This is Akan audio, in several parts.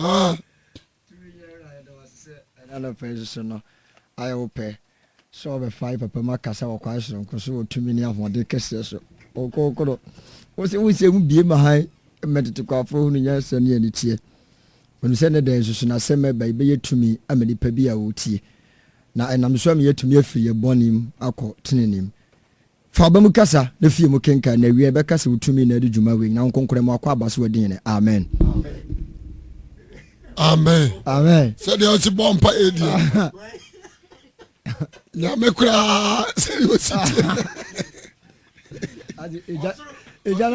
Ah. Ɛna anɔpa yi nso no, ayɛ wo pɛ sɛ wɔbɛfa yɛ papa mu akasa wɔ kwan soronko so wɔ tumi ne ahoɔden kɛseɛ so. Ɔkɔkɔrɔ, wo sɛ wo nsɛm bie ma hann ma tetekwaafoɔ hunu nyansa ne aniteɛ. Wɔnim sɛ ne dɛn nso so n'asɛm ɛba yi bɛyɛ tumi ama nipa bi a ɔretie. Na ɛnam so ama yɛatumi afiri yɛn bɔne mu akɔ tenenee mu. Fa ɔba mu kasa na fie mu kenkan na awiei bɛka sɛ wo tumi na adi dwuma wei nyinaa wo nkonkron mu akɔ aba so adi hene. Amen. Amen. Amen. Sɛdeɛ ɔsi bɔ mpa ɛdie. Nyame koraa sɛdeɛ ɔsi tie. Ɛgya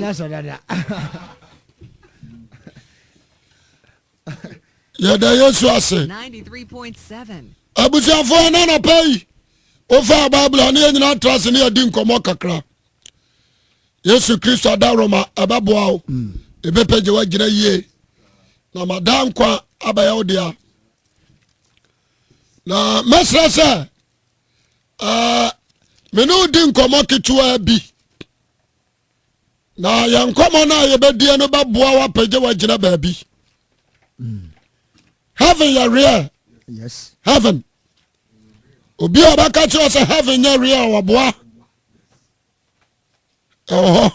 na sɔ dada. Yɛda Yesu ase. Abusuafoɔ na anɔpa yi wofaa Bible a ne yɛn nyinaa tra ase ne yɛdi nkɔmmɔ kakra. Yesu Kristo adaworoma ɛbɛboa wo. Ɛbɛpɛgye woagyina yie na ma daa nkwa abɛyɛ wo dea. Na mɛsrɛ sɛ uh, me ne wo di nkɔmmɔ ketewa bi. Na yɛn nkɔmmɔ no a yɛbɛdie no bɛboa woapɛgye woagyina baabi. Heaven yɛ real. Yes. Heaven. Obi a ɔbɛka kyerɛ sɛ heaven nyɛ real wɔboa. Ɛwɔ hɔ.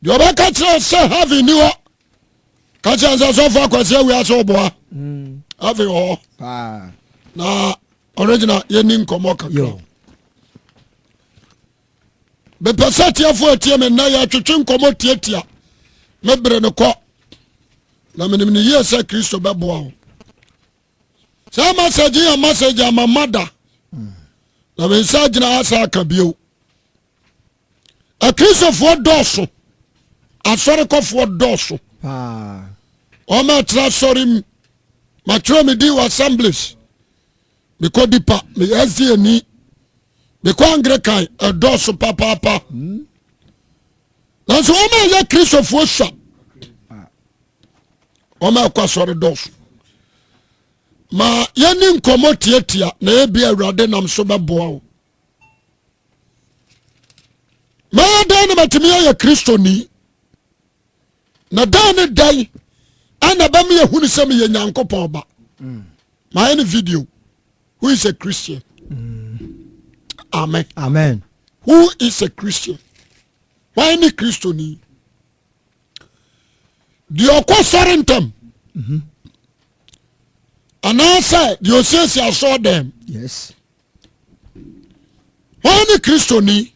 Deɛ ɔbɛka kyerɛ sɛ heaven ni hɔ. Ka kyerɛ sɛ sɔfo akwasi awia sɛ ɔboa. Heaven wɔ hɔ. Paa. Na original yɛni nkɔmmɔ kakra. Yo. Mepɛ sɛ atiefo atie me nnɛ yɛtwetwe nkɔmmɔ tiatia me bere no kɔ na menim ne yie sɛ Kristo bɛboa wo. Saa message yɛ message ama mada na me nsa gyina ha sɛ aka bio. Akristofoɔ dɔɔso, asɔrekɔfoɔ dɔɔso. Paa. Wɔn a ɛtena asɔre mu, matwerɛ me din wɔ assemblies, mekɔ dipa, meyɛ SDA ni, mekɔ Anglican, ɛdɔɔso papaapa. Nanso wɔn a ɛyɛ Kristofoɔ sua, wɔn a ɛkɔ asɔre dɔɔso. Ma yɛni nkɔmmɔ tiatia na ebi Awurade nam so bɛboa wo. Mɛyɛ dɛn na matumi ayɛ Kristoni? Na dɛn ne dɛn ɛna ɛbɛma yɛhunu sɛ meyɛ Nyankopɔn ba? Mayɛ ne video. Who is a Christian? Amen. Amen. Who is a Christian? Why ne Kristoni? Deɛ ɔkɔ sɔre ntɛm anaasɛ deɛ ɔsiesie asɔɔ dɛm. Yes. Why ne Kristoni?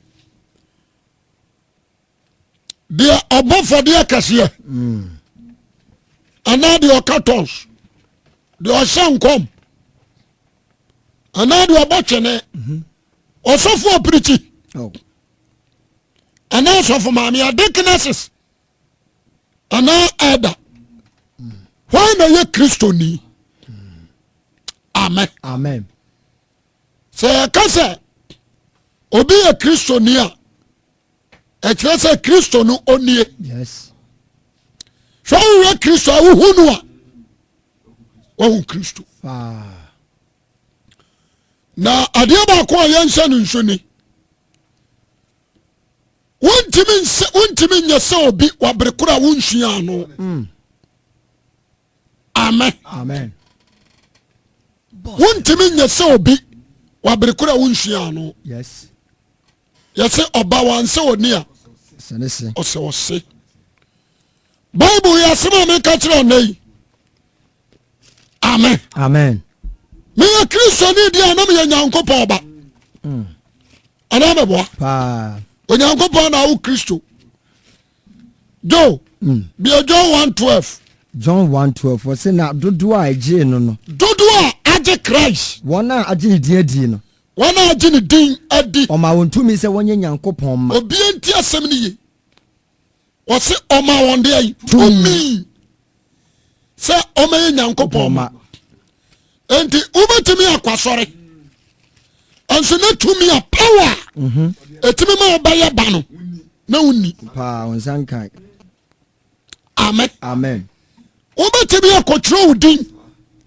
Deɛ ɔbɔ fɔdeɛ kɛseɛ anaa deɛ ɔka tons, deɛ ɔhyɛ nkɔm anaa deɛ ɔbɔ twene, ɔsɔfo ɔpirikyi Oh. anaa ɔsɔfo maame adekenesis anaa ɛda. Hwan na yɛ Kristoni? Amen. Amen. Sɛ yɛka sɛ obi yɛ Kristoni a, ɛkyerɛ sɛ Kristo no ɔnie. Yes. Sɛ wohwɛ Kristo a wohu no a, wahu Kristo. Paa. Na adeɛ baako a yɛnhyɛ no nso ni, wontumi nyɛ sɛ obi wabere koro a wonsua ano. Amen. Amen. Wontumi nyɛ sɛ obi wabere koro a wonsua ano. Yes. Yɛsɛ ɔba wansɛ ɔni a Sɛ ne se. ɔsɛ ɔse. Bible yɛ asɛm a meka kyerɛ ɔnɛ yi. Amen. Amen. Meyɛ Kristoni deɛ a na meyɛ Nyankopɔn ba. Anaa mɛboa? Paa. Onyankopɔn na awo Kristo. Joe, bia John 1:12. John 1:12 wɔse na dodoɔ a ɛgyee no no. Dodoɔ a agye Christ. Wɔn a agye ne din adi no. Wɔn a agye ne din adi. Ɔma wɔn tumi sɛ wɔnyɛ Nyankopɔn mma. Obia nti asɛm no ye. Wɔse ɔma wɔn deɛ yi tumi sɛ ɔmɛyɛ Nyankopɔn mma. Enti wobɛtumi akɔ asɔre nso na tumi a power ɛtumi ma wobɛyɛ ba no na wonni. Paa wɔn nsa nkan. Amen. Amen. Wobɛtumi akɔtwerɛ wo din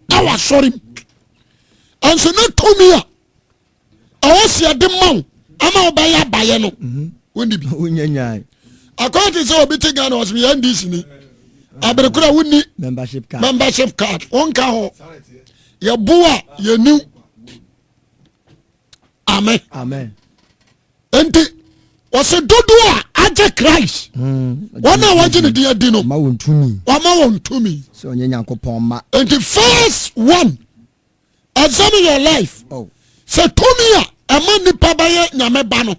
awɔ asɔre mu nso na tumi a ɛwɔ sɛ yɛde ma wo ama wobɛyɛ abayɛ no wonni bi. Wonya nyae. Akɔyɛ te sɛ obi te Ghana ɔsɛ meyɛ NDC ni. Abere koro a wonni membership card. Membership card wonka ho. Yɛbo a yɛniw. Amen. Amen. Nti wɔsɛ dodoɔ a agye Christ. Wɔn a wɔgye ne din adi no. Wɔma wɔn tumi. Wɔma wɔn tumi. Sɛ ɔnyɛ Nyankopɔn ma. Nti first one, examine your life. Oh. Sɛ tumi a ɛma nipa bɛyɛ Nyame ba no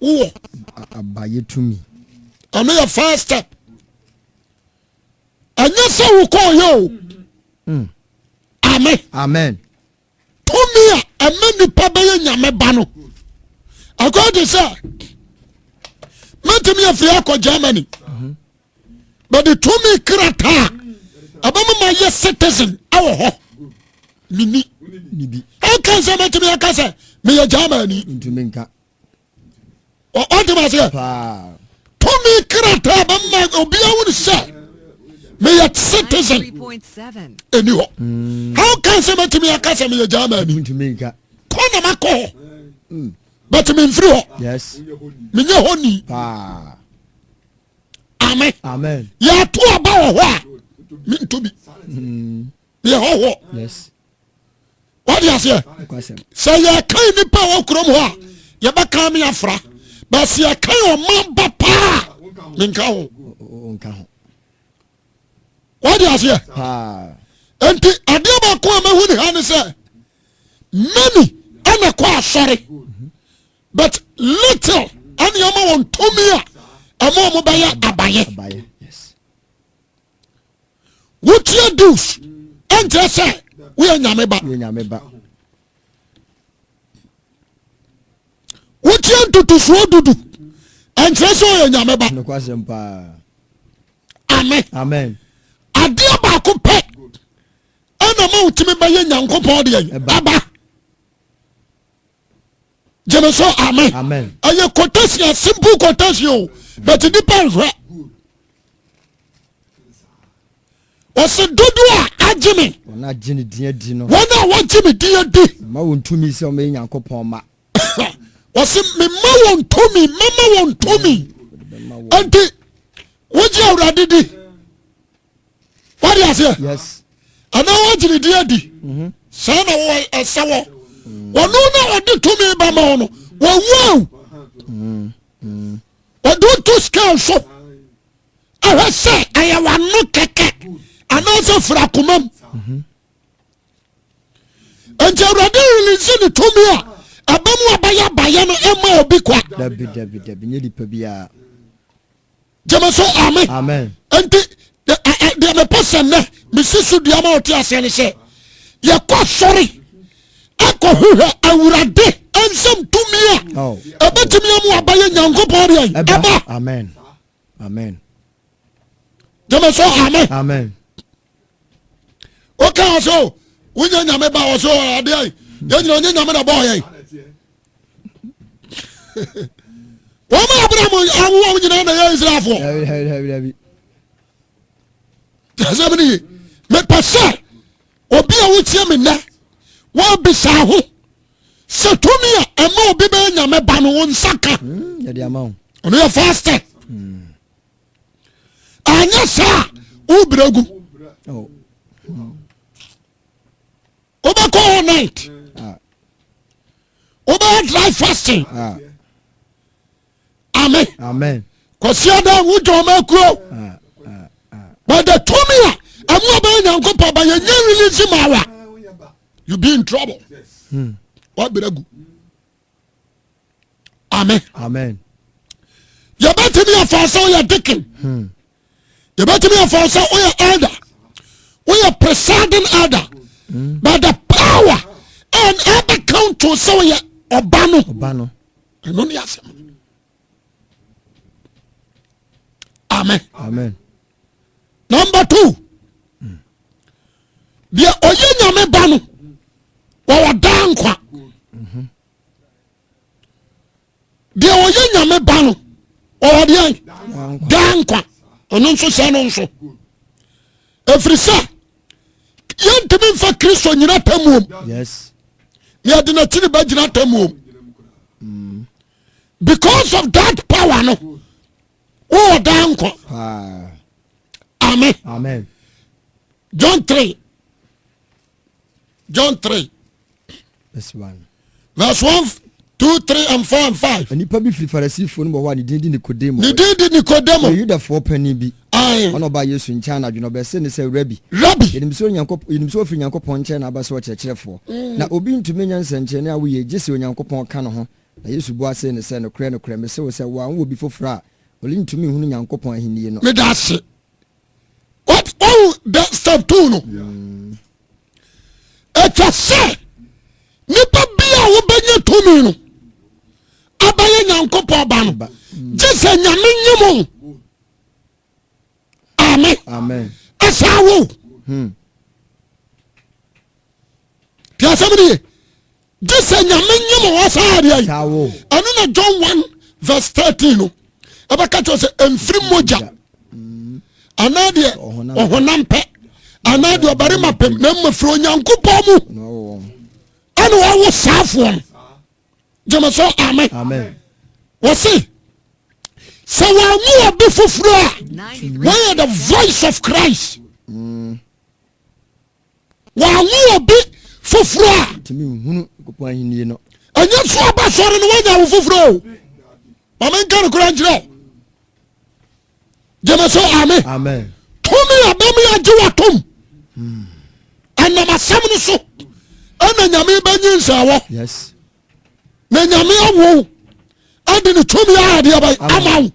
wowɔ. Abayɛ tumi. Ɛno yɛ first step. Ɛnyɛ sɛ wokɔɔ yɛ o. Amen. Amen. Tumi a ɛma nipa bɛyɛ Nyame ba no. Akɔyɛ te sɛ mɛtumi afiri akɔ Germany. Bɛde tumi krataa ɛbɛma ma yɛ citizen ɛwɔ hɔ. Mini. Ɛka sɛ mɛtumi aka sɛ meyɛ Germany. Ntumi nka. Ɔte ma seɛ. Tumi krataa bɛma obiara wuni sɛ meyɛ citizen ɛni hɔ. How can sɛ mɛtumi aka sɛ meyɛ Germany? Ntumi nka. Kɔ na makɔ hɔ. But memfiri hɔ. Yes. Menyɛ hɔ ni. Paa. Amen. Amen. Yɛato aba wɔ hɔ a mento bi. Meyɛ hɔhoɔ. Yes. Wade aseɛ sɛ yɛkan nipa a wɔ kurom hɔ a yɛbɛka me afra, but sɛ yɛkan ɔman ba paa menka ho. Wade aseɛ nti adeɛ baako a mahu ne ha ne sɛ many ɛna kɔ asɔre but little ɛne ɔma wɔn tumi a ɛma wɔn bɛyɛ abayɛ. Wotua dues ɛnkyerɛ sɛ woyɛ Nyame ba. Wotua ntotosoɔ dudu ɛnkyerɛ sɛ woyɛ Nyame ba. Amen. Adeɛ baako pɛ ɛna ma wotumi bɛyɛ Nyankopɔn deɛ ɛba. Gyeme so amen. Ɛyɛ quotation, a simple quotation o, but nipa nhwɛ. Ɔsɛ dodoɔ a agye me. Wɔn a gye ne din adi no. Wɔn a wɔgye me din adi. Ma wɔn tumi sɛ wɔyɛ Nyankopɔn ma. Ɔsɛ mema wɔn tumi, mama wɔn tumi. Enti wogye Awurade di. Wade aseɛ? Yes. Anaa wagye ne din adi. Saa na wɔ ɛsɛ wɔ. Ɔno na ɔde tumi ba ma wo no. Wɔwu. Ɔde wo to scale so. Ɛhwɛ sɛ ɛyɛ wano kɛkɛ anaasɛ firi akoma mu. Nti Awurade release ne tumi a ɛbɛ mu abayɛ abayɛ no ɛma obi kwa. Dabi dabi dabi nye nipa biara. Gyeme so amen. Amen. Nti deɛ mepɛ sɛ nnɛ mesi so dua ma ɔte aseɛ ne sɛ yɛkɔ asɔre akɔhwehwɛ Awurade nsɛm tumi a Oh. ɛbɛtumi amu abayɛ Nyankopɔn deɛ ɛba. Amen. Amen. Gyeme so amen. Amen. Woka wɔ sɛ wonyɛ Nyame ba wɔ so adeɛ yɛn nyina ɔnyɛ Nyame na bɔɔ yɛn. Wɔn a Abraham awo wɔn nyinaa na yɛ Israelfoɔ. Dabi dabi dabi dabi. Asɛm no ye. Mepɛ sɛ obi a wotie me nnɛ wɔbisa ho sɛ tumi a ɛma obi bɛyɛ Nyame ba no wo nsa ka. Yɛde ama wo. Ɔno yɛ first step. Anyɛ saa wobrɛ gu. Oh. Wobɛkɔ all night. Wobɛyɛ dry fasting. Amen. Amen. Kwasiada wodwa ɔma akuro. But the tumi a ɛmu abɛyɛ Nyankopɔn ba yɛnyɛ release ma wa, you be in trouble. Wabrɛ gu. Amen. Amen. Yɛbɛtumi afa sɛ woyɛ deacon. Yɛbɛtumi afa sɛ woyɛ elder, woyɛ presiding elder. But the power and ɛbɛ count to sɛ woyɛ ɔba no. Ɔba no. Ɛno ne asɛm. Amen. Amen. Number two, deɛ ɔyɛ Nyame ba no wɔwɔ daa nkwa. Deɛ ɔyɛ Nyame ba no ɔwɔ deɛ daa nkwa. Ɔno nso sɛ no nso ɛfiri sɛ yɛntumi mfa Kristo nyina tamuom. Yes. Yɛde n'akyiri bɛgyina tamuom. Because of that power no wowɔ daa nkwa. Paa. Amen. Amen. Amen. John 3. John 3. Verse 1. Verse 1, 2, 3 and 4 and 5. Nnipa bi firi Farisifoɔ no mu wɔ hɔ a ne din de Nikodemo. Ne din de Nikodemo. Ɔyɛ Yudafoɔ panin bi. Ae. Ɔna ɔbaa Yesu nkyɛn anadwo na ɔbɛsee no sɛ, Rabi, Rabi. yɛnim sɛ Onyankopɔn, yɛnim sɛ wofiri Nyankopɔn nkyɛn na aba sɛ ɔkyerɛkyerɛfoɔ. Na obi ntumi nyɛ nsɛnkyerɛnne a woyɛ yi gye sɛ Onyankopɔn ka ne ho. Na Yesu bua see no sɛ, Nokorɛ, nokorɛ, mese wo sɛ, wɔanwo obi foforɔ a, ɔrentumi nhunu Nyankopɔn ahennie no. Meda ase. What oh the step two no. Ɛtwa sɛ nipa bi a wobɛnya tumi no abɛyɛ Nyankopɔn ba no gye sɛ Nyame nye mo. Amen. Amen. Ɛsɛ awo. Hmm. Tí asɛm no ye. Gye sɛ Nyame nye mo ɔsaa adeɛ yi. Ɛno na John 1 verse 13 no ɛbɛka kyerɛ sɛ ɛmfiri mogya anaa deɛ ɔhonam pɛ anaa deɛ ɔbarima pɛm na mmom firi Onyankopɔn mu ɛna wɔwo saafoɔ no. Gyeme so amen. Wɔse sɛ wɔanwo obi foforɔ a wɔyɛ the voice of Christ. Mm. Wɔanwo obi foforɔ a. Ntumi nhunu Nyankopɔn ahenni no. Ɛnyɛ so aba sɔre no woanya wo foforɔ o. Ma menka no kora nkyerɛ wo. Gyeme so amen. Amen. Tumi a bɛmi agye watom. Ɛnam asɛm no so ɛna Nyame bɛnyinsɛn wɔ. Yes. Na Nyame awo ɛde ne tumi ayɛ adeɛ bɛn ama wo.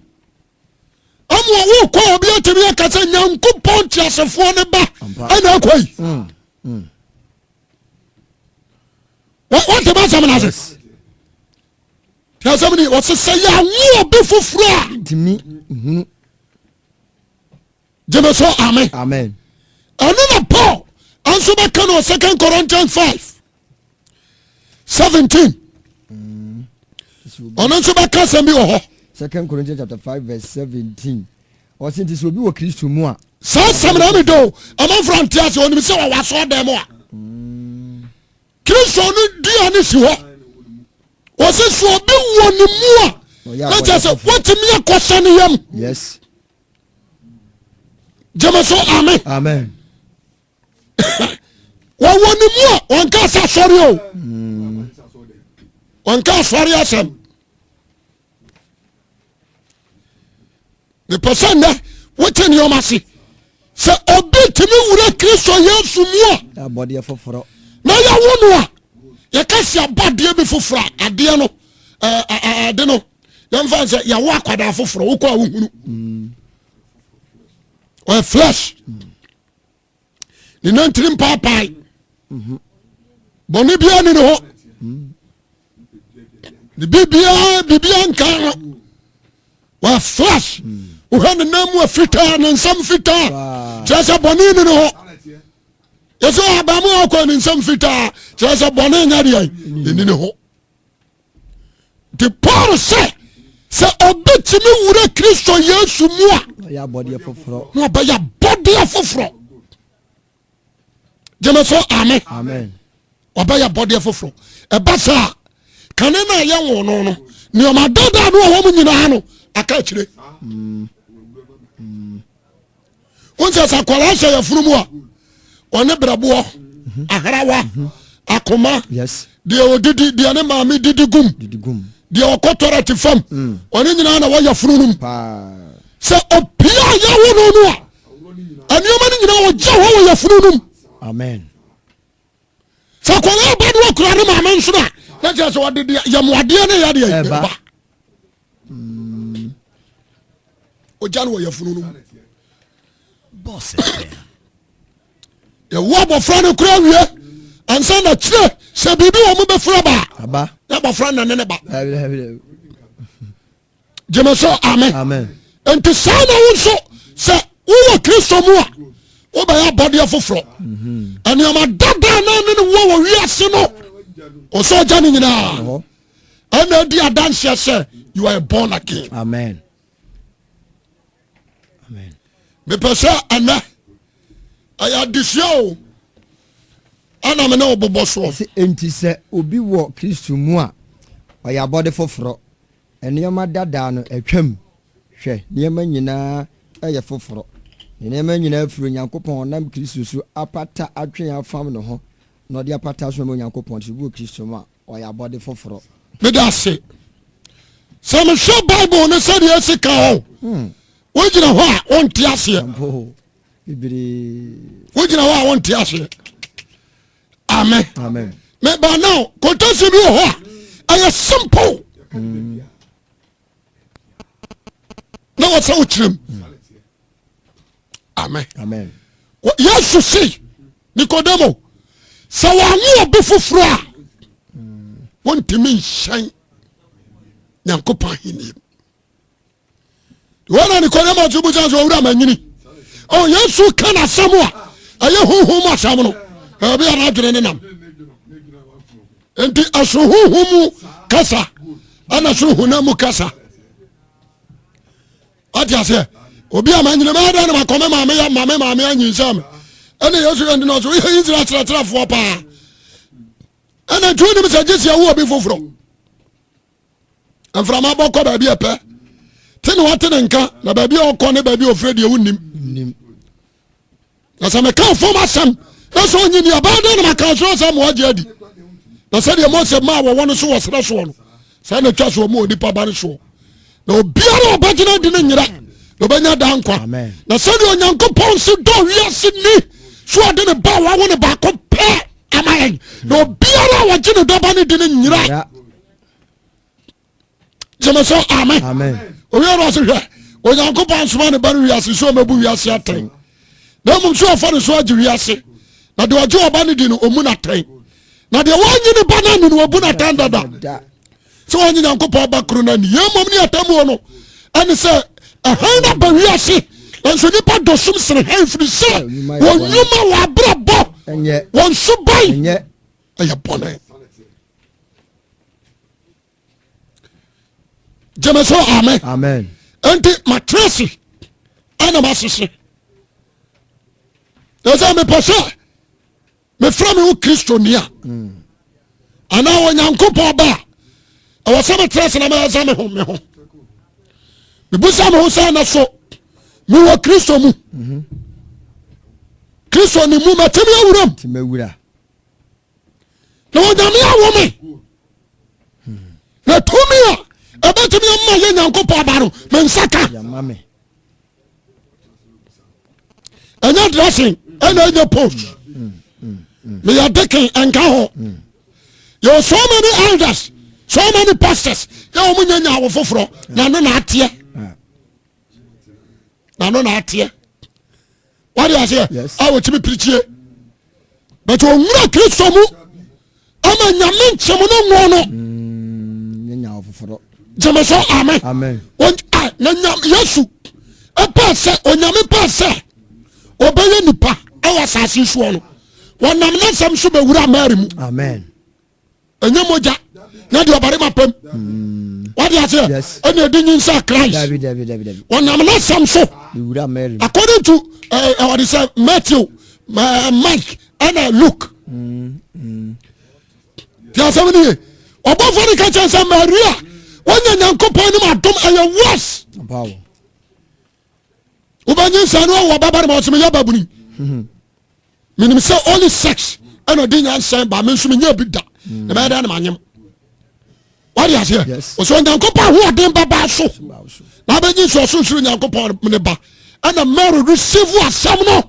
Ama wokɔ obi atumi aka sɛ Nyankopɔn teasefoɔ ne ba ɛna akɔ yi. Mm. Mm. Wɔte ba asɛm no ase. Te asɛm ni wɔse sɛ yɛawo obi foforɔ a. Ntumi nhunu. Gyeme so amen. Amen. Ɛno na Paul nso bɛka no Second Corinthians 5 17. Ɔno nso bɛka asɛm bi wɔ hɔ. Second Corinthians chapter 5 verse 17. Ɔse nti sɛ obi wɔ Kristo mu a. Saa asɛm na ɛmi do amanfo ante ase onim sɛ wɔwɔ asɔɔ dɛm a. Kristo no dua no si hɔ. Wɔse sɛ obi wɔ ne mu a na kyerɛ sɛ wotumi akɔhyɛ ne yam. Yes. Gyeme so amen. Amen. Wɔwɔ ne mu a wɔnka sɛ asɔre o. Wɔnka asɔre asɛm. Mepɛ sɛ nnɛ wote nneɛma ase sɛ obi tumi wura Kristo Yesu mu a abɔdeɛ foforɔ na yɛwo no a yɛka si abɔdeɛ bi foforɔ a adeɛ no ade no yɛmfa sɛ yɛwo akwadaa foforɔ wokɔ a wohunu mm. ɔyɛ flesh ne nantiri mpaapae bɔne biara ne ne hɔ ne biribiara biribiara nka no wɔyɛ flesh wohwɛ ne nan mu a fitaa ne nsam fitaa kyerɛ sɛ bɔne ne ne hɔ yɛsɛ abamu akɔ ne nsam fitaa kyerɛ sɛ bɔne nyɛ deɛ ɛni ne hɔ Nti Paul sɛ sɛ obi tumi wura Kristo Yesu mu a ɔyɛ abɔdeɛ foforɔ na ɔbɛyɛ abɔdeɛ foforɔ. Gyeme so amen. Amen. Ɔbɛyɛ abɔdeɛ foforɔ. Ɛba saa kane no a yɛnwo no no nneɛma dada no ɔwɔ mu nyinaa no aka akyire. Mm. Mm. Wọ́n sɛ sɛ akwadaa hyɛ yɛfunu mu a ɔne brɛboɔ mhm. ahrawa mhm. akoma deɛ ɔdidi deɛ ne maame didi gum deɛ ɔkɔ tɔrɛte fam mm. ɔne nyinaa na wɔyɛ funu no mu sɛ ɔpia a yɛwo no no a nneɛma no nyinaa ɔgya hɔ wɔ yɛfunu no mu sɛ akwadaa ba no akura ne maame nso a na kyerɛ sɛ ɔde deɛ yɛmoadeɛ ne yɛdeɛ ɛba ɔgya no wɔ yɛfunu no mu yɛwo abɔfra no kora wie ansa na kyerɛ sɛ biribi wɔ mo bɛfura ba na abɔfra nane ne ba gyeme so amen nti saa na wo nso sɛ wowɔ kristo mu a wobɛyɛ abɔdeɛ foforɔ mhm. nneɛma dada na ne ne wɔ wɔ wiase no ɔsɛ ɔgya no nyinaa ɛna adi adanseɛ sɛ you are born again amen amen mepɛ sɛ ɛnɛ ɛyɛ adesua o ɛna me ne wo bobɔ soɔ sɛ enti sɛ obi wɔ kristo mu a ɔyɛ abɔde foforɔ nneɛma dadaa no atwam hwɛ nneɛma nyinaa ɛyɛ foforɔ. Ne nneɛma nyinaa firi Onyankopɔn a ɔnam Kristo so apata atwe yɛn afam ne ho, na ɔde apata so ama Onyankopɔn. Nti obi wɔ Kristo mu a, ɔyɛ abɔde foforɔ. Meda ase. Sɛ mehwɛ Bible no sɛdeɛ ɛsi ka hɔ, hmm. wogyina hɔ a wonte aseɛ. Wogyina hɔ a wonte aseɛ. Amen. Amen. Meba now, quotation bi wɔ hɔ a ɛyɛ simple. Hmm. Na wɔ sɛ wokyerɛ mu. Hmm. Amen. Yesu se Nikodemo sɛ wɔanwo obi foforɔ a wɔntumi nhyɛn Nyankopɔn ahenni mu. Wɔn na Nikodemo nso busa sɛ owura manyini. Ɔ Yesu ka n'asɛm a ɛyɛ honhom mu asɛm no ɛbi a n'adwene ne nam. Nti ɛso honhom mu kasa ɛna so honam mu kasa. Ɔte aseɛ obi a manyina mɛyɛ dɛn na makɔ me maame yɛ ma me maame anyinsɛn me ɛna Yesu yɛ ntina so woyɛ Israel kyerɛkyerɛfoɔ paa ɛna nti wonim sɛ gye sɛ ɛwo obi foforɔ mframa bɔ kɔ baabi ɛpɛ te ne wate ne nka na baabi a ɔkɔ ne baabi a ɔfiri deɛ wonnim Na sɛ meka fam asɛm na sɛ ɔnyi ni ɛbɛyɛ dɛn na maka soro asɛm ma wagye adi? Na sɛdeɛ Mose maa wɔwɔ no so wɔ serɛ soɔ no, saa na ɛtwa so ɔma onipa ba no soɔ. Na obiara a ɔbɛgyina adi no nyera, na ɔbɛnya daa nkwa. Na sɛdeɛ Onyankopɔn si dɔ wiase ni, so ɔde ne ba a wawo ne baako pɛ ama yɛn, na obiara a ɔgye ne dɔba no di no nyera. Gyeme sɛ amen. Owie no ɔse hwɛ Onyankopɔn ansoma ne ba no wiase sɛ ɔmɛbu wiase atɛn na mmom sɛ ɔfa ne so agye wiase na deɛ ɔgye ɔba no di no ɔmu no atɛn na deɛ wɔnye ne ba no ani no ɔbu no atɛn dada sɛ wɔnye Nyankopɔn ba koro no ani yɛ mmom ne atammuo no ɛne sɛ ɛhan no aba wiase nanso nnipa dɔ sum sene han firi sɛ wɔn nnwuma wɔ abrabɔ wɔn suban ɛyɛ bɔne. Gyeme so amen. Amen. Enti matena ase ɛna masese. Ɛsɛ mepɛ sɛ mefrɛ me ho Kristoni a mm. anaa Onyankopɔn ba a ɛwɔ sɛ metena ase na mɛyɛ sɛ me ho me ho. Mebusa me ho sɛ na so mewɔ Kristo mu. Mm-hmm. Kristo ne mu matumi awuram. Na onyame awo me na tumi a ɛbɛtumi ama yɛ nyankopɔn aba no me nsa ka ɛnyɛ dressing ɛna ɛnyɛ post meyɛ dekin ɛnka ho yɛwɔ so many elders so many pastors yɛ wɔn nyɛ nya awo foforɔ na no na ateɛ na no na ateɛ wade aseɛ a wɔtumi pirikyie but ɔnwura kristo mu ama nyame nkyɛm no nwo no mm, gyeme so amen na yesu ɛpɛ sɛ onyame pɛ sɛ ɔbɛyɛ nipa ɛwɔ asase soɔ no wɔnam n'asɛm so bɛwura mary mu amen ɛnyɛ mogya na deɛ ɔbarima pɛm wade aseɛ ɛna ɛde nyinsa Christ ɔnam n'asɛm so according to ɔde sɛ Matthew Mike ɛna Luke te asɛm no ye ɔbɔfoɔ no ka kyɛn sɛ Maria wonya Nyankopɔn anim adom ɛyɛ worse wobɛnyinsɛn no ɔwɔ babarima ɔsɛ meyɛ babuni menim sɛ only sex ɛna ɔde nyansɛn ba me nso menya bi da na bɛyɛ dɛ na manyem wade aseɛ ɔsɛ onyankopɔn ahoɔden bɛba so na abɛnyi nso ɔsorosoro nyankopɔn ne ba ɛna Mary receive asɛm no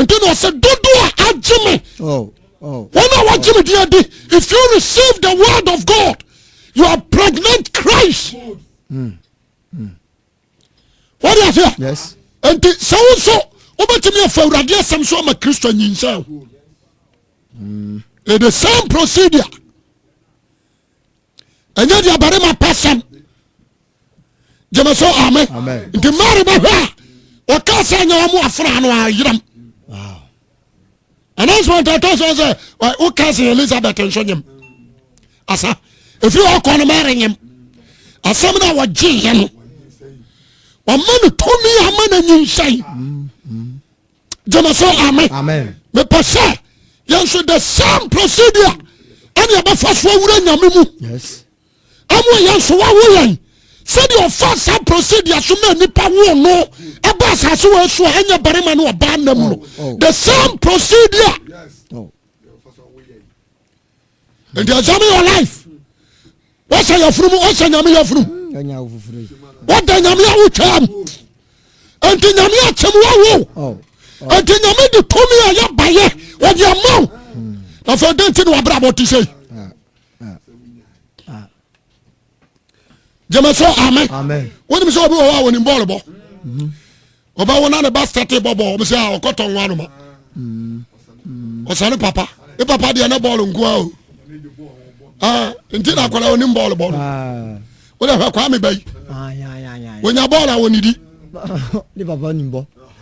nti na ɔsɛ dodo a agye me oh, oh. wɔn a wɔgye me di adi if you receive the word of God you are pregnant Christ mm. Wode aseɛ? Yes. Nti sɛ wo nso wobɛtumi afa awurade asɛm so ama Kristo anyinsɛn wo. Mm. It's the same procedure. Ɛnyɛ deɛ barima pɛ sɛm. Gyeme so amen. Amen. Nti Mary bɛhwɛ a ɔka sɛ nyɛ wɔn afra no ayeram. Wow. Announcement ɛtɔ so sɛ wo cousin Elizabeth nso nyem. Asa ɛfiri hɔ kɔ no Mary nyem. Asɛm no a wɔgyeeɛ no ɔma no tumi ama no anyinsɛn. Gyeme so amen. Amen. Mepɛ sɛ yɛn nso the same procedure ɛne ɛbɛfa so awura nyame mu. Yes. Ama yɛn nso wawo yɛn. Sɛdeɛ ɔfa saa procedure so ma nipa wo no ɛba asase wɔ so a ɛnyɛ barima ne ɔbaa nna mu no, the same procedure. Nti examine your life. Wɔsɛ yɛfunu mu, wɔsɛ Nyame yɛfunu, wɔda Nyame a wotwam. Nti Nyame akyɛm wawo. Nti Nyame de tumi a yɛbayɛ wɔde ama wo. Na afei dɛn nti na wabrabɔ te sɛ gyeme so amen. Wonim sɛ obi wɔ hɔ a wɔnim bɔɔl bɔ, ɔbɛwo na ne ba starte bɔ bɔɔl, ɔmo sɛ a ɔkɔtɔ nwa anoma, ɔsane papa ne papa deɛ ne bɔɔl nko a o. Ah, nti na akwadaa onim bɔɔl bɔ no. Wode hwɛ Kwame ba yi, wɔnya bɔɔl a wɔnidi,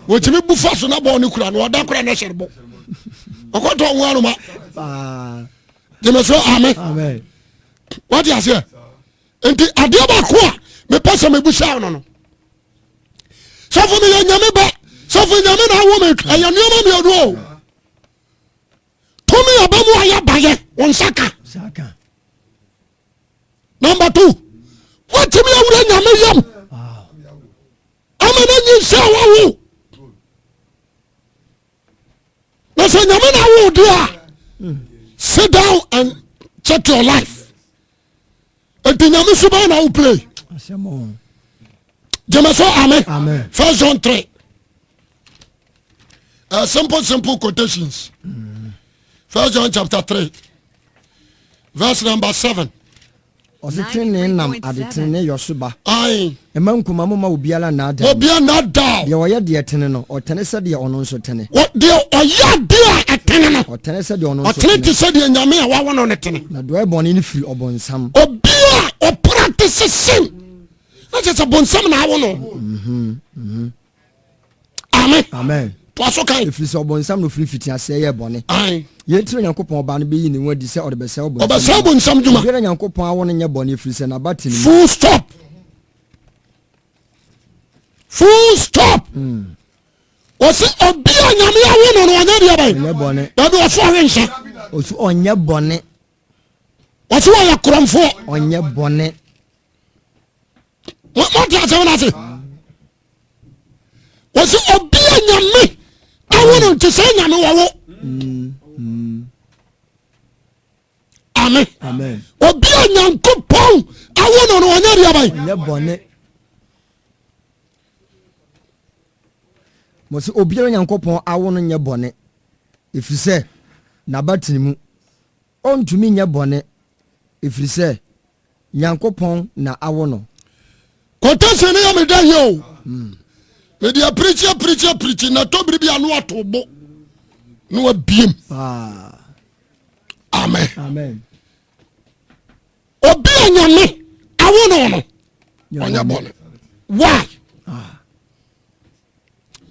wɔtumi bu fa so na bɔɔl no kura no, ɔda kora no hyɛ bɔ ɔkɔtɔ nwa anoma. Gyeme so amen. Wate aseɛ? Nti adeɛ baako a mepɛ sɛ mebusa no no, sɔfo meyɛ Nyame ba, sɔfo Nyame na awo me, ɛyɛ nneɛma mmienu o. Tumi aba mu a yɛbayɛ wo nsa ka. Number two, woatumi awura Nyame yam ama no nyinsɛ wawo. Na sɛ Nyame na awo deɛ a, sit down and check your life. Nti Nyame suban na wo play. Gyeme so amen. First John 3, simple simple quotations. First John chapter 3 verse number 7. Ɔse tenenee nam ade tenenee yɔ so ba. Ae. Mma nkuma momma obiara nnaadaa mo. Obiara nnaadaa. Deɛ ɔyɛ deɛ ɛtene no, ɔtene sɛdeɛ ɔno nso tene. Deɛ ɔyɛ adeɛ a ɛtene no, ɔtene sɛdeɛ ɔno nso tene. Ɔtene te sɛ deɛ Nyame a wawo no no tene. Na deɛ ɔyɛ bɔne no firi ɔbonsam. Obi a ɔpractice sin, na kyerɛ sɛ bonsam na awo no. Amen. Amen. Toa so kan. Ɛfiri sɛ ɔbonsam na ɔfiri mfitiaseɛ yɛɛ bɔne. Ae. Yei nti na Onyankopɔn Ba no bɛyii ne ho adi sɛ ɔrebɛsɛe ɔbonsam Ɔbɛsɛe bonsam dwuma. Obiara a Nyankopɔn awo no nyɛ bɔne, ɛfiri sɛ n'aba te ne mu. Full stop. Full stop. Ɔse obi a Nyame awo no no ɔnyɛ deɛ bɛn? Ɔnyɛ bɔne. Dabi, ɔso ɔwe nsa. Ɔso ɔnyɛ bɔne. Ɔso ɔyɛ korɔmfoɔ. Ɔnyɛ bɔne. Mote asɛm no ase? Wɔsɛ obi a Nyame awo no nti sɛ Nyame wɔwo. Amen. Obi a Nyankopɔn awo no no ɔnyɛ deɛ bɛn? Ɔnyɛ bɔne. Mɔsɛ obiara Nyankopɔn awo no nyɛ bɔne, ɛfiri sɛ n'aba tene mu. Ɔntumi nyɛ bɔne, ɛfiri sɛ Nyankopɔn na awo no. Quotation no yɛ me dɛ yie o. Mede apirikyi apirikyi apirikyi na ɛtɔ biribi a na wato bo na wabiem. Amen. Amen. Obi a Nyame awo no no ɔnyɛ bɔne. Why?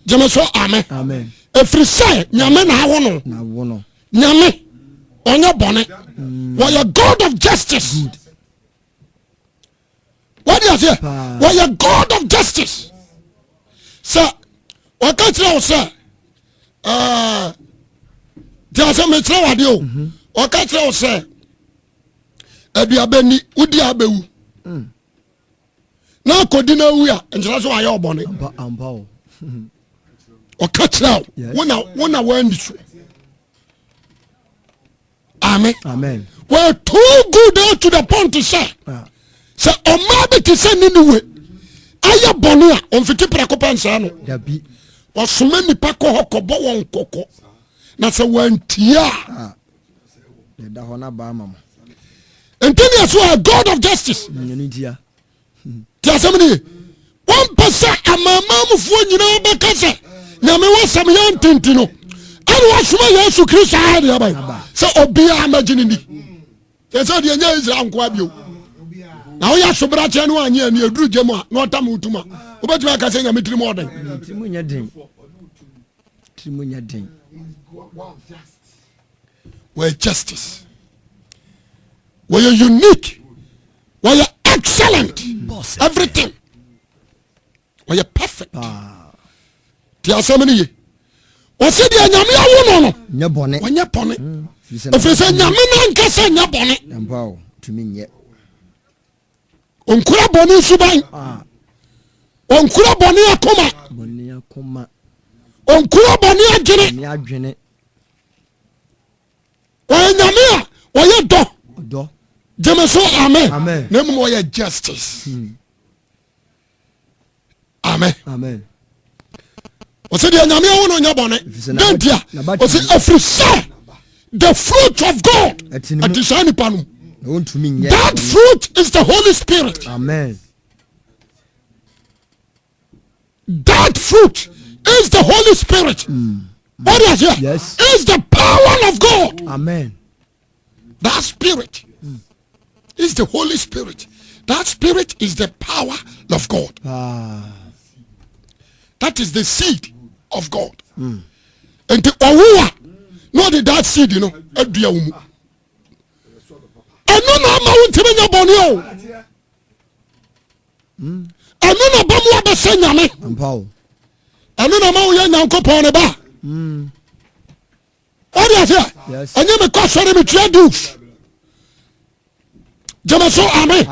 Gyeme so amen. Ɛfiri sɛ Nyame na awo no. Nyame ɔnyɛ bɔne. Wɔyɛ God of justice. Wọ́n aseɛ, wɔyɛ God of justice. Sɛ wɔka kyerɛ wo sɛ ɛɛ tí a sɛ mekyerɛ wo adeɛ o, wɔka kyerɛ wo sɛ aduaba ni wodi abɛwu na akɔdi no awu a, nkyerɛ sɛ wayɛ ɔbɔne. Ɔka kyerɛ wo, wo na woandi so. Amen. Amen. We're too good down to the point sɛ sɛ ɔmaa bi te sɛ Niniwe ayɛ bɔne a, ɔmfiti prɛko pɛ nsɛe no. Ɔsoma nnipa kɔ hɔ kɔbɔ wɔn kɔkɔ, na sɛ wɔantie a, nti ne ɛso a God of justice ti asɛm no ye. Wɔmpɛ sɛ amanamanmufoɔ nyinaa bɛka sɛ Nyame wasɛm yɛ ntenti no, ɛne wasoma Yesu Kristo ayɛ deɛ bɛn sɛ obiara mɛgye no ni. Yɛ sɛ deɛ nyɛ Israel nkoa bio. Na woyɛ asobrakyɛ no anyɛ ani ɛduru gya mu a na ɔtam wo tum a, wobɛtumi aka sɛ Nyame tirim ɔden? Wɔyɛ justice, wɔyɛ unique, wɔyɛ excellent, everything wɔyɛ perfect. Ti asɛm no ye. Wɔsɛ deɛ Nyame awo no no wɔnyɛ bɔne, ɛfiri sɛ Nyame no ankasa nyɛ bɔne. Ɔnkura bɔne suban. Ah. Ɔnkura bɔne akoma. Bɔne akoma. Ɔnkura bɔne adwene. Bɔne adwene. Ɔyɛ nyame a ɔyɛ dɔ. Dɔ. Gyeme so amen. Amen. Na mmom ɔyɛ justice. Hmm. Amen. Amen. Ɔsɛ deɛ nyame awo no nyɛ bɔne. Dɛn ntia? Ɔsɛ ɛfiri sɛ the fruit of God ɛte saa nipa no mu. That fruit is the Holy Spirit. Amen. That fruit is the Holy Spirit. Mm. What is here? Yes. Is the power of God. Amen. That spirit mm. is the Holy Spirit. That spirit is the power of God. Ah. That is the seed of God. Mm. Nti ɔwo a na ɔde that seed no adua wo mu. Ɛno na ama wo ntumi nyɛ bɔne o. Ɛno na ba mu abɛsɛ nyame. Ɛno na ma woyɛ Nyankopɔn ne ba. Wode aseɛ? Ɛnyɛ mekɔ asɔre metua dues. Gyeme so amen.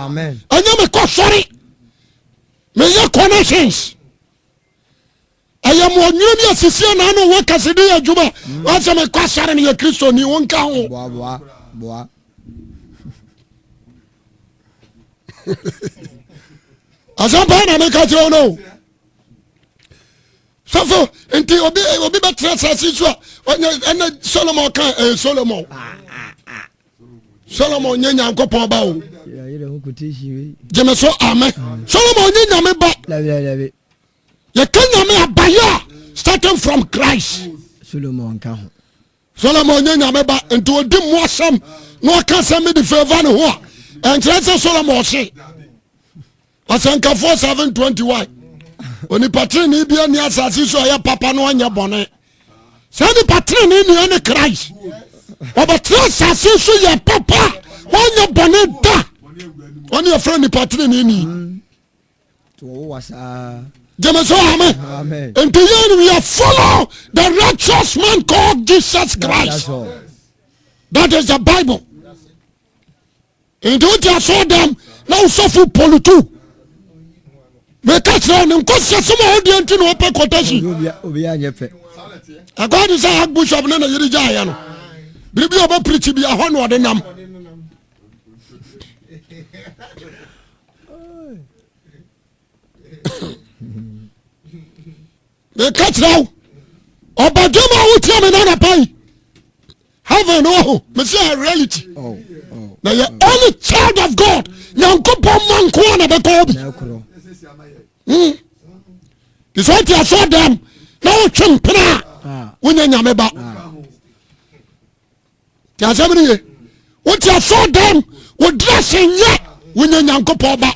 Ɛnyɛ mekɔ sɔre meyɛ connections. Ɛyɛ mo ɔnwene ne asisi anaa na ɔwɔ kasede yɛ adwuma. Wɔsɛ mekɔ asɔre meyɛ Kristoni wo nka ho. Asɛm paa na meka kyerɛ wo no. Sɔfo nti obi obi bɛtena asase so a ɔnyɛ ɛna Solomon ka ɛyɛ Solomon. Solomon nye Nyankopɔn ba o. Gyeme so amen. Solomon nye Nyame ba. Yɛka Nyame abayɛ a starting from Christ. Solomon ka ho. Solomon nye Nyame ba nti odi mu asɛm na ɔka sɛ mede favor ne ho a ɛnkyerɛ sɛ Solomon ɔhye. Ɔsɛnkafoɔ 721 onipa tenenee bi ani asase so ɔyɛ papa na ɔnyɛ bɔne saa nipa tenenee nua ne Christ ɔbɛtena asase so yɛ papa ɔnyɛ bɔne da ɔne yɛfrɛ nipa tenenee ni gyeme so amen nti yɛn we are follow the righteous man called Jesus Christ that is the Bible Nti wote asɔɔdam na wosɔfo polutu meka kyerɛ ne nkɔsiasɛm a ɔdeɛ nti na ɔpɛ kɔtɛsi ɛkɔ de sɛ archbishop ne ne yere gyaeɛ no biribi a ɔbɛpirikyi bi ahɔ na ɔde nam meka kyerɛ wo ɔbadwam a wotia me no anapa yi heaven no ho mesi yɛ reality oh, oh, na yɛ oh. only child of God nyankopɔn ma nko a na bɛkɔ hɔ bi hmm. te sɛ wote asɔ dɛm na wotwe mpena a ah. wonyɛ nyame ba ah. Te asɛm no ye. Wote asɔ dɛm wo dress nyɛ wonyɛ Nyankopɔn ba.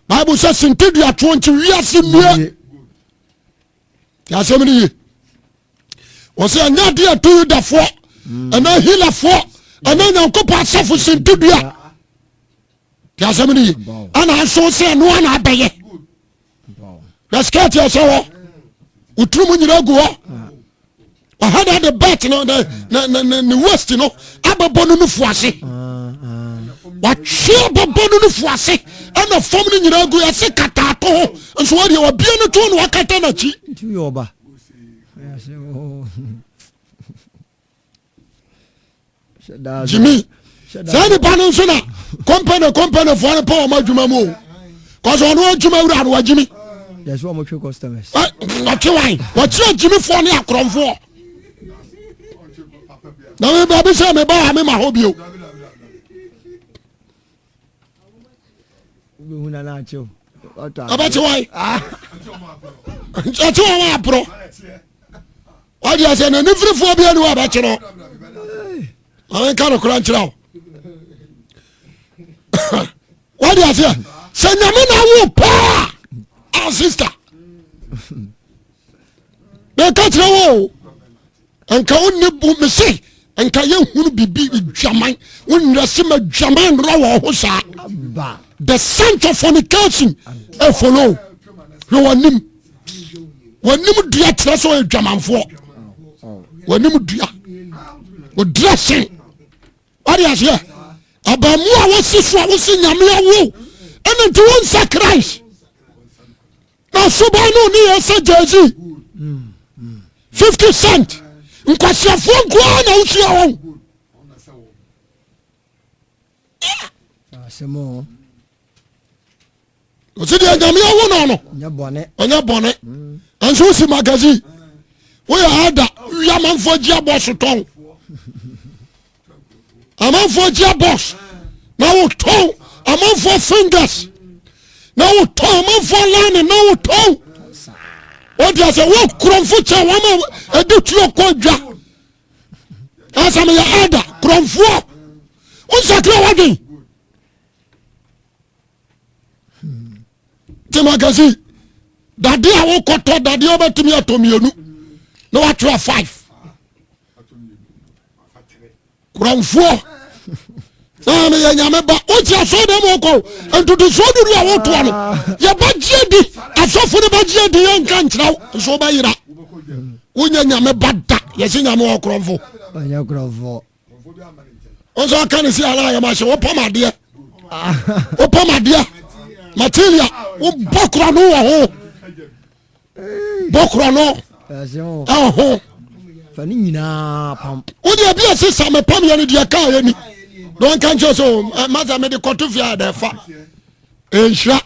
Bible sɛ sentedua toɔ nti wiase mmue. Te asɛm no ye. Wɔsɛ ɛnyɛ adeɛ ɛto Yudafoɔ ɛna Hilafoɔ ɛna Nyankopɔn asafo sentedua. Te asɛm no ye. Ɛna nso sɛ ɛno ana abɛyɛ. Na skirt ɛsɛ hɔ wotiri mu nyina gu hɔ ɔha na de belt no ne ne ne ne waist no abɛbɔ no nufu ase watwe abɛbɔ no nufu ase ɛna fam no nyinaa gu ɛse kataato ho nso wɔdeɛ wabie no to na wakata n'akyi. Jimmy saa nipa no nso na kɔmpɛnɛ kɔmpɛnɛ foɔ no pɛ wɔn adwuma mu o kɔsɛ ɔno adwuma wura no wagyimi wɔtwe wan wɔkye agyimi foɔ ne akorɔmfoɔ na me baabi sɛ meba a mema hɔ bio ɛbɛkye wan ɛkye wɔn aporɔ wade asɛ na nifirifoɔ bi ani wɔ abɛkye no maame nka no kora nkyerɛ wo wade aseɛ sɛ nyame na wo paa a sister meka kyerɛ wo o nka wonni bu me se nka yɛhunu biribi dwaman wonwerɛ se ma dwaman nnorɔ wɔ ho saa the scent of fornication ɛfolo hwɛ w'anim w'anim dua kyerɛ sɛ ɔyɛ dwamanfoɔ w'anim dua ɔdrɛsen wade aseɛ abamu a wɔsi so a wɔsi nyame awo. Ɛna nti wo nsa Christ. Na suban no ne yɛ sɛ Jay-Z. 50 cent. Nkwasiafoɔ nkoa na wohyia wɔn. Asɛm o. Ɔsi deɛ nyame awo no no. Ɔnyɛ bɔne. Ɛnso wosi magazine. Woyɛ ada wia amanfoɔ gye abɔso tɔn. Amanfoɔ gye abɔs na wotɔn amanfoɔ fingers na wotɔn amanfoɔ line na wotɔn. Wọ́n ase wọ́n kurɔnfo kyɛ wɔn a ɛde tuo kɔ dwa. Ɛsɛ mi yɛ ada kurɔnfoɔ. Wọ́n nsakira wọ́n te magazine dade a wokɔtɔ dade a wobɛtumi atɔ mmienu na woatwerɛ five korɔmfoɔ na meyɛ nyame ba wote asɔre dɛm wokɔ ntotosoɔ dudu a wotoa no yɛbɛgye adi asɔfo no bɛgye adi yɛnka nkyerɛ wo nso wobɛyera wonyɛ nyame ba da yɛse nyame wɔ korɔmfo wọn sọ aka ne si ala ayɛ ma hyɛ wopam adeɛ wopam adeɛ material wobɔ korɔ no wɔ ho bɔ korɔ no ɛwɔ ho fa ne nyinaa pam wode ebi a sesa mepam yɛ no deɛ kaa yɛ ni na ɔnka nkyerɛ sɛ oh, masa mede kɔto fie a dɛ fa ɛnhyira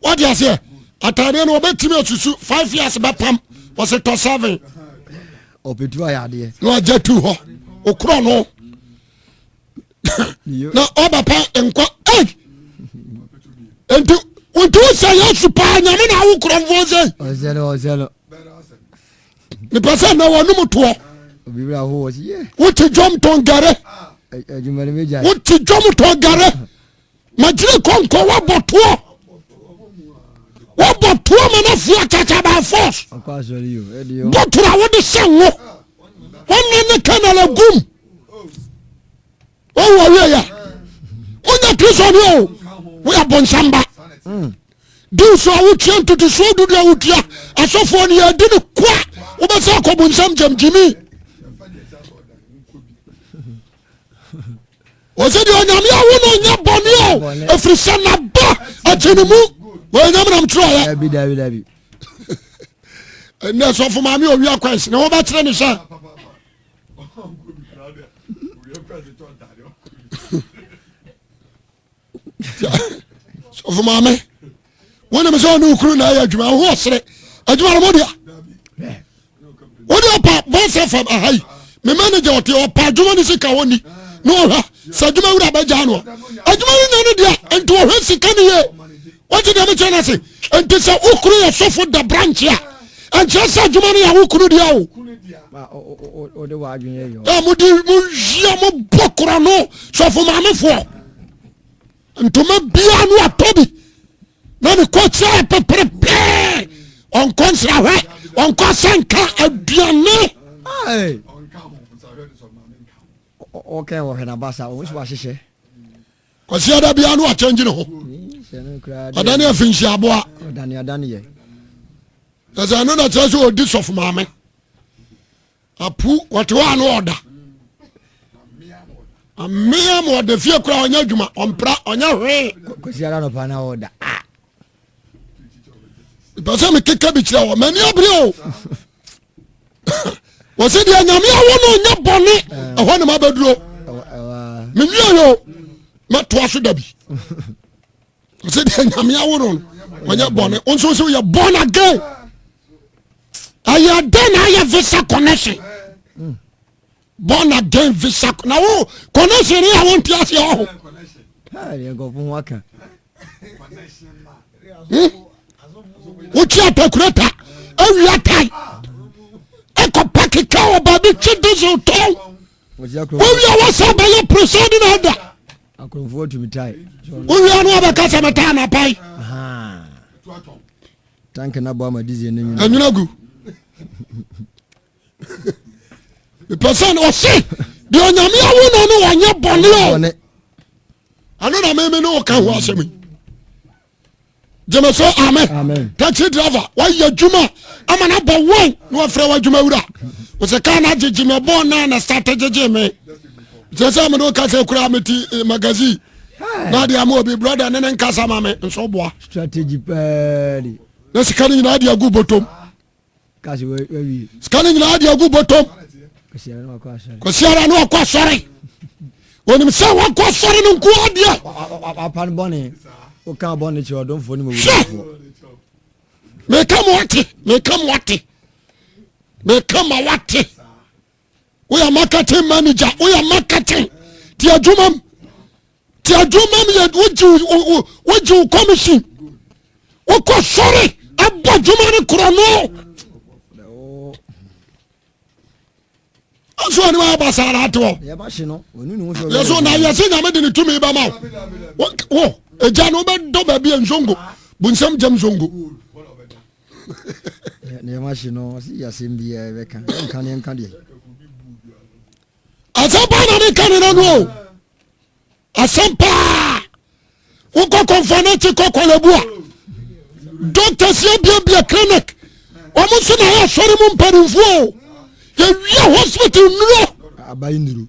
wode aseɛ ataadeɛ no wɔbɛtumi asusu 5 years bɛpam wɔse tɔ 7 ɔpɛtu ayɛ adeɛ na wagya tu hɔ okorɔ no na ɔbɛpa nkwa ei nti nti wosɛ yesu paa nyame na awo korɔmfoɔ sɛ mepɛ sɛ na wɔnom toɔ wote dwom tɔn gare wote dwom tɔn gare magyere kɔnkɔ woabɔ toɔ woabɔ toɔ ma no afoa kyakya by force bɔtoro a wode hyɛ ngo wɔne ne kanal agum wɔwɔ awie yɛ wonyɛ kristo ne o woyɛ bonsam ba hmm. diw so a wotua ntotosoɔ dudu a wotua asɔfoɔ no yɛdi no koa wobɛsɛ akɔ bonsam gyam gyimi Ɔsɛ deɛ onyame awo no ɔnyɛ bɔne o ɛfiri sɛ naba akyi ne mu wɔyɛ nyame nam twerɛeɛ ɛnɛ sɔfo maame owia kwans na wɔbɛkyerɛ ne sɛ sɔfo maame wonim sɛ ɔne okunu na ɛyɛ adwuma ho ɔsere adwuma no modea wode ɔpa bɔnsɛ fam aha yi me manager ɔte ɔpa adwuma no sika ɔni na ɔhwɛ sɛ adwuma wura bɛgyaa no adwuma no nya no deɛ nti ɔhwɛ sika no yie wɔte deɛ mekyerɛ no ase nti sɛ wo kunu yɛ sɔfo da branch a ɛnkyerɛ sɛ adwuma no yɛ wo kunu deɛ o mode moyia mobɔ korɔ no sɔfo maamefoɔ ntoma biara no atɔ bi na ne kɔ kyerɛ peperepɛɛ ɔnkɔ nsrahwɛ ɔnkɔ asɛnka aduane ɔkɛ wɔhwɛ n'abasa wɔn nso wahyehyɛ kwasi ada biara no wakyɛngye ne ho ɔdane afinhyia aboa ɛsɛ ɛno na kyerɛ sɛ ɔdi sɔfo maame apu wɔte hɔ a na ɔda amea ma ɔda fie koraa ɔnyɛ adwuma ɔmpra ɔnyɛ hwee kwasi ara nɔpa na ɔda ah. mepɛ sɛ mekeka bi kyerɛ wɔ m'ani abere o wɔ sɛ deɛ nyame awo no ɔnyɛ bɔne eh. ɛhɔ ne mabɛduro menwie yo mɛtoa so da bi sɛ deɛ nyame awo no ɔnyɛ bɔne wo nso sɛ woyɛ born again ɛyɛ dɛn na ayɛ visa connection born again visa na wo connection ne a wonte aseɛ ɔho wotwe atakurata awia tae ɛkɔpa keka wɔ baabi twe diesel tɔn wowia wɔ sɛ bɛyɛ presiding elder akorɔmfoɔ tumi tae wowia no wabɛka sɛ metaa napae tank na bɔ ama diesel no nwuna ɛnwuna gu mepɛ sɛ ɔse deɛ onyame awo no no ɔnyɛ bɔne o ɛno na meme ne woka ho asɛm yi gyeme so amen taxi driver wayɛ adwuma ama no abɔ wɔn na wafrɛ w'adwuma wura wɔsɛ kaa no agyegye me bɔɔ na na starte gyegye me kyerɛ sɛ mene woka sɛ koraa mete eh, magazine Na de ama obi brother ne ne nkasa ma me nso boa. Strategy pɛɛ de. Na sika no nyinaa de agu bɔtɔm. Kasi wawie. Sika no nyinaa de agu bɔtɔm. Kwasiara na wakɔ asɔre. Onim sɛ wakɔ asɔre no nko adeɛ. Apa no bɔne. Woka bɔne kyerɛ ɔdomfoɔ ne mawufoɔ. Meka mo ate, meka mo ate. Meka ma wate. Woyɛ marketing manager, woyɛ marketing. Ti adwuma mu. Ti adwuma mu yɛ wogye wogye wo commission. Wokɔ sɔre abɔ adwuma no korɔ no. Nso ɔne wa aba saa ate hɔ. Yɛso na yɛse nyame de ne tumi bɛma wo. Wo egya no wobɛdɔ baabi a nzongo bonsam gyam zongo. Nneɛma hye no ɔsi yɛ asɛm biara yɛbɛka yɛnka ne yɛnka deɛ. Asɛm paa na meka ne no o. Asɛm paa. Wokɔ kɔnfa no akyi kɔ kwalabu a doctors abiabia clinic wɔn nso na yɛ asɔre mu mpanimfoɔ o. Yɛwia hospital nnuro. Abayi nnuro.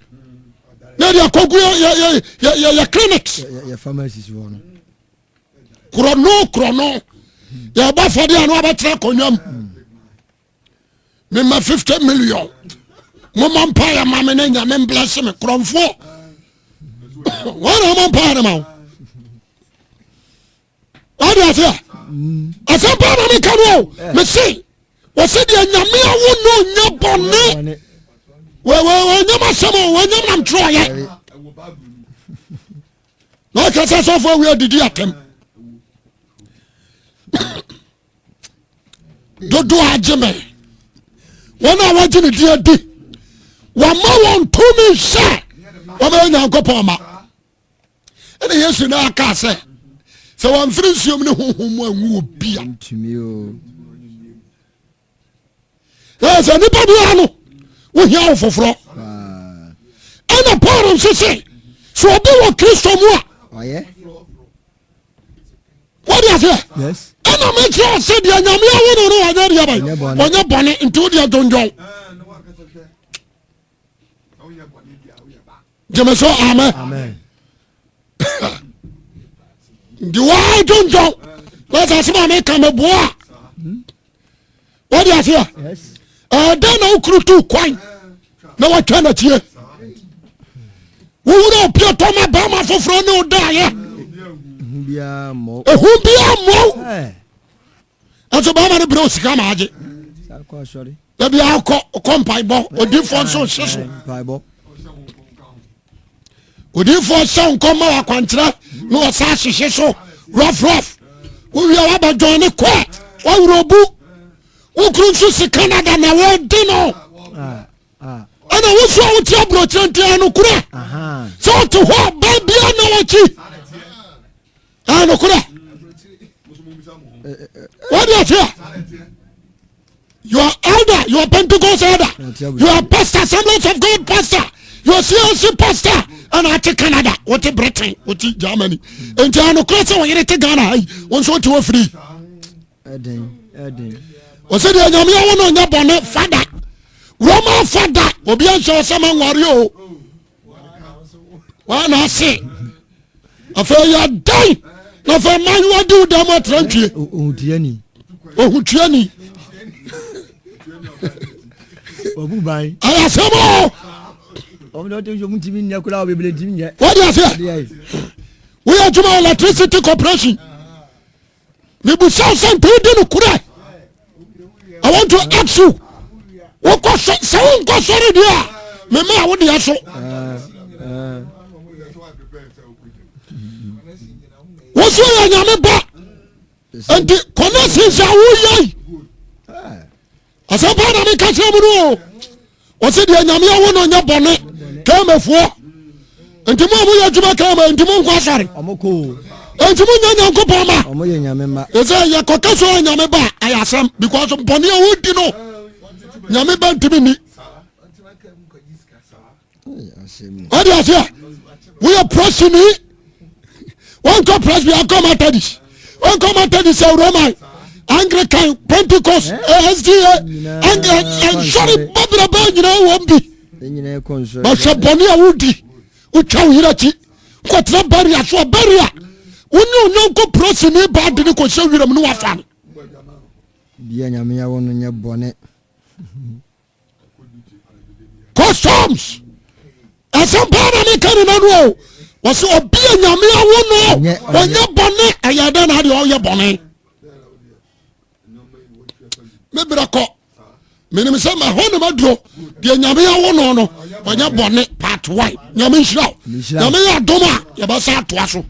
Na yɛde akɔgu yɛ yɛ yɛ yɛ clinics. Yɛ pharmacies wɔ no. Korɔno korɔno yɛbɔ afɔdeɛ a na wabɛtena akonnwa mu mema 50 million moma mpaeɛ ma me ne nyame mblɛse me korɔmfoɔ wɔn na ɔmɔ mpaeɛ no ma wo wade aseɛ asɛm paa na meka no o mese wɔse deɛ nyame awo no nyɛ bɔne wɔnyam asɛm o wɔnyam nam twerɛɔyɛ na ɔka sɛ sɔfo awi adidi atɛm dodoɔ agye me wɔn a wɔgye ne di adi wɔma wɔn tumi sɛ wɔbɛyɛ nyankopɔn ma ɛna yesu na aka sɛ sɛ wɔmfiri nsuom ne honhom mu anwu wɔ bia Ɛyɛ sɛ nipa biara no wohia wo foforɔ. Ɛna Paul nso se sɛ obi wɔ Kristo mu a wode aseɛ ɛna mekyerɛ sɛ deɛ nyame awo no no ɔnyɛ deɛ bɛn ɔnyɛ bɔne nti wodeɛ dwondwɔn gyeme so amen nti waa dwondwɔn na sɛ asɛm a meka meboa wode aseɛ ɛdɛn na wokuru tu kwan na watwa nakyie wowura opie tɔ ma bɛrima foforɔ ne wodaeɛ ɛhu biaa mmɔ ɛnso bɛrima no brɛ wo sika ma agye dabi akɔ kɔ mpaebɔ odifoɔ nso hye so odifoɔ hyɛ nkɔm ma wakwankyerɛ na wɔsa ahyehye so rough rough wowia wabɛdwɔn ne kɔ wawerɛ obu wo kuru nso si Canada na wɔde no ɛna wo so a wote aburokyerɛ nti ɛnokorɛ sɛ wote hɔ a ba bia na wakyi ɛnokorɛ wode aseɛ you are elder you are Pentecost elder you are pastor Assemblies of God pastor you are CLC pastor ɛna ate Canada wote Britain wote Germany nti ɛnokorɛ sɛ wɔyere te Ghana ha yi wo nso wote hɔ firi ɔsɛ deɛ nyame awo no ɔnyɛ bɔne fada Roman fada obi anhyɛ ɔsɛ ma nware o wana ase afei yɛ dɛn na afei mayewa di wo dɛm atra ntwie ohutuani ɛyɛ asɛm o wode aseɛ woyɛ adwuma electricity corporation mebusa wo sɛ nti wodi no korɛ I want to ask you wokɔ sɔ sɛ wonkɔ sɔre deɛ a mema a wodeɛ so wo so yɛ nyame ba nti connections a woyɛi asɛm paa na meka kyerɛ mu no o ɔse deɛ nyame awo no nyɛ bɔne kamafoɔ nti mo a moyɛ adwuma kama nti monkɔ asɔre nti monyɛ nyankopɔn ma ɛsɛ yɛkɔka so a nyame ba ayɛ asɛm because bɔne a wodi no nyame ba ntimi ni wode aseɛ woyɛ prɔsini wonkɔ presby ankɔ methodist wonkɔ methodist sɛ roman anglican pentecost sda nsɔre babraba nyinaa wɔm bi bɛhwɛ bɔne a wodi wotwa wo yerɛ akyi. Kɔtena barrier so a barrier wone onyɔnko prosini baa de ne kɔhyɛ wiram ne wafa no. Bia Nyame awo no nyɛ bɔne. Customs asɛm paa na meka ne nano o. Wɔsɛ obi a Nyame awo no ɔnyɛ bɔne. Ɛyɛ dɛn na adeɛ ɔyɛ bɔne? Me berɛ kɔ menim sɛ mahɔ ne maduro deɛ Nyame awo no no ɔnyɛ bɔne part 1. Nyame nhyira wo. Nyame yɛ adom a yɛbɛsa atoa so.